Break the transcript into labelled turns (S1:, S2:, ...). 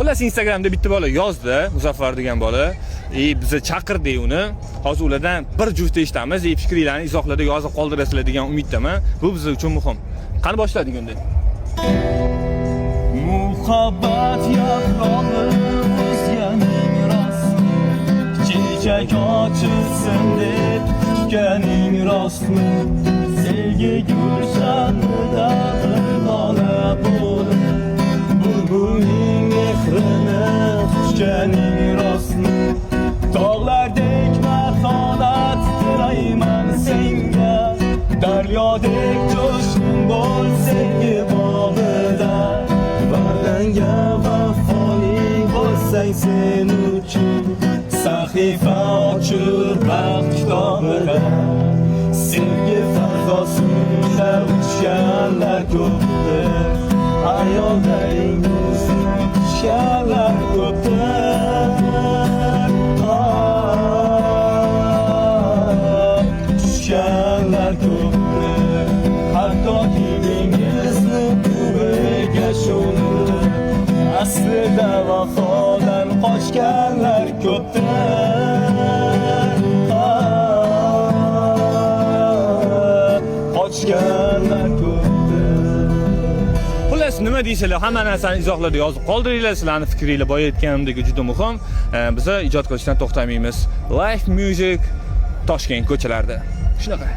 S1: Xullas, Instagramda bitta bola yozdi, Muzaffar degan bola. И biza chaqirdik uni. Hozir ulardan bir juft eshitamiz. И fikringlarni izohlarda yozib qoldirasizlar degan umiddaman. Bu biz uchun muhim. Qani, boshladik unda.
S2: Muhabbat yaprog'i uzganing rostmi? Chechak ochilsin deb kutganing rostmi? Sevgi gulshanida bir dona bo'lib, bulbulning mehrini quchganing rostmi? Tog'lardek matonat tilayman senga, daryodek jo'shqin bo'l sevgi bog'ida. Va'dangga vafoli bo'lsang sen uchun, sahifa ochib baxt kitobida. Sevgi fazosida uchganlar ko'pdir, ayollarning o'zini tushganlar ko'pdir. Ah, tushganlar ko'pdir. Hattoki dengizni tubiga sho'ng'ib, aslida vafodan qochganlar ko'pdir. Ah, qochganlar ko'pdir.
S1: Xullas, nima deysizlar, hamma narsani izohlarda yozib qoldiringlar. Sizlarning fikringlar, boya aytganimdek, juda muhim. Biza ijod qilishdan to'xtamaymiz. Live music Toshkent ko'chalarida. Shunaqa.